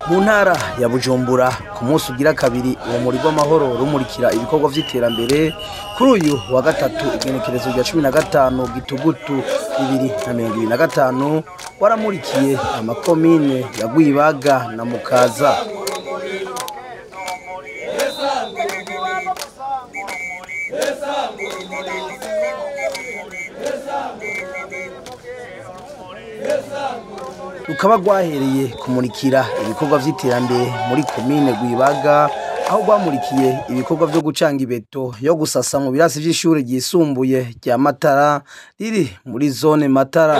Mu ntara ya Bujumbura ku munsi ugira kabiri urumuri rw'amahoro rumurikira ibikorwa vy'iterambere kuri uyu wa gatatu igenekerezo rya 15 gitugutu 2025 waramurikiye amakomine ya Rwibaga na Mukaza. Rukaba rwahereye kumurikira ibikorwa vy'iterambere muri komine Rwibaga, aho rwamurikiye ibikorwa vyo gucanga ibeto yo gusasa mu birasi vy'ishure ryisumbuye rya Matara riri muri zone Matara.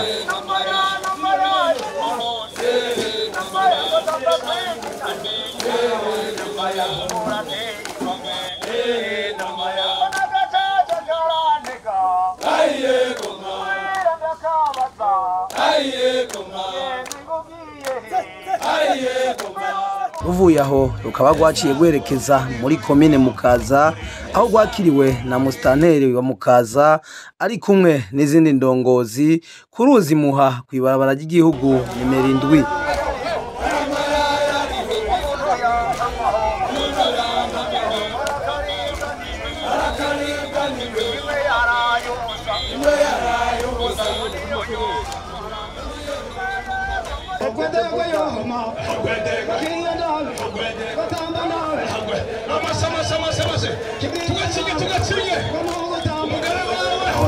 Uvuye aho rukaba rwaciye rwerekeza muri komine Mukaza, aho rwakiriwe na musitanteri wa Mukaza ari kumwe n'izindi ndongozi ku ruzi Muha kw'ibarabara ry'igihugu nimero 7.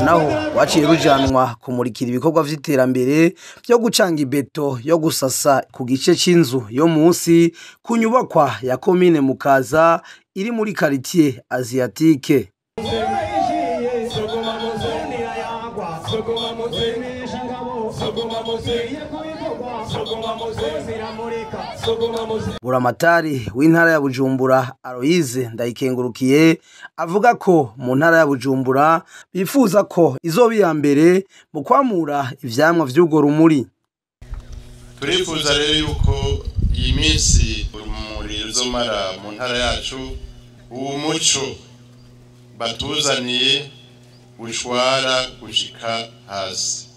Naho waciye rujanwa kumurikira ibikorwa vy'iterambere vyo gucanga ibeto yo gusasa ku gice c'inzu yo munsi ku nyubakwa ya komine Mukaza iri muri quartier Asiatique. Buramatari w'intara ya Bujumbura Aloise Ndayikengurukiye avuga ko mu ntara ya Bujumbura bifuza ko izoba iya mbere mu kwamura ivyamwa vy'urwo rumuri. Turifuza rero yuko iyi minsi urumuri ruzomara mu ntara yacu, uwo muco batuzaniye ushwara gushika hasi,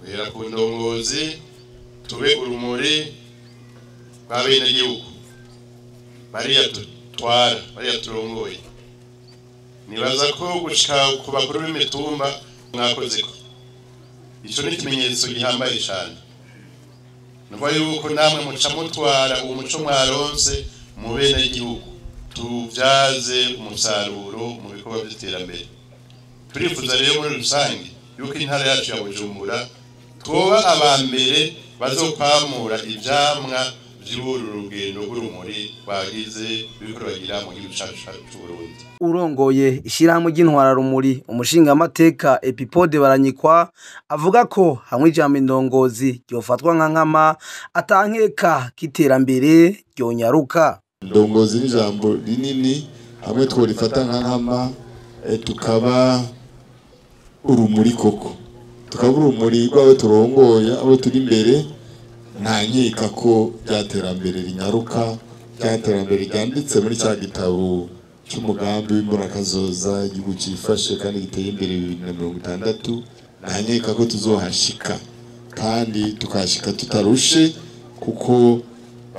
uhera ku ndongozi tube urumuri rw'abenegihugu bariya tutwara, bariya turongoye. Nibaza ko gushika ku bakuru b'imitumba mwakoze ko ico ni ikimenyetso gihambaye cane, nuko yuko namwe muca mutwara uwo muco mwaronse mu benegihugu, tuvyaze umusaruro mu bikorwa vy'iterambere. Turifuza rero muri rusange yuko intara yacu ya Bujumbura twoba abambere bazokwamura ivyamwa vy'uru rugendo rw'urumuri bagize bikorogira mu gihugu cacu c'Uburundi. Urongoye ishirahamwe ry'intwararumuri umushingamateka Epipode Baranyikwa avuga ko hamwe ijambo indongozi ryofatwa nka nkama atankeka k'iterambere ryonyaruka. Indongozi ni ijambo rinini, hamwe tworifata nka nkama tukaba urumuri koko, tukaba urumuri rw'abo turongoye, abo turi imbere. Nta nkeka ko ryaterambere rinyaruka, ryaterambere ryanditse muri cya gitabo cy'umugambi w'imburakazoza igihugu cifashe kandi giteye imbere 2060. Nta nkeka ko tuzohashika kandi tukashika tutarushe, kuko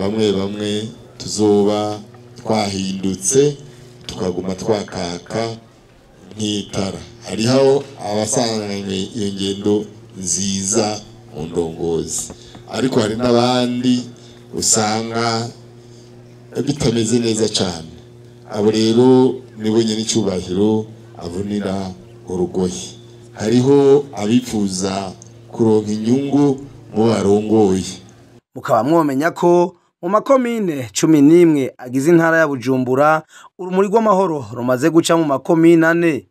bamwe bamwe tuzoba twahindutse tukaguma twakaka nk'itara. Hariho abasanganywe iyo ngendo nziza mu ndongozi, ariko hari n'abandi usanga bitameze neza cyane. Abo rero nibo nyene icyubahiro avunira urugoyi. Hariho abifuza kuronka inyungu mu barongoye. Mukaba mwomenya ko mu makomine 11 agize intara ya Bujumbura urumuri rw'amahoro rumaze guca mu makomine 4.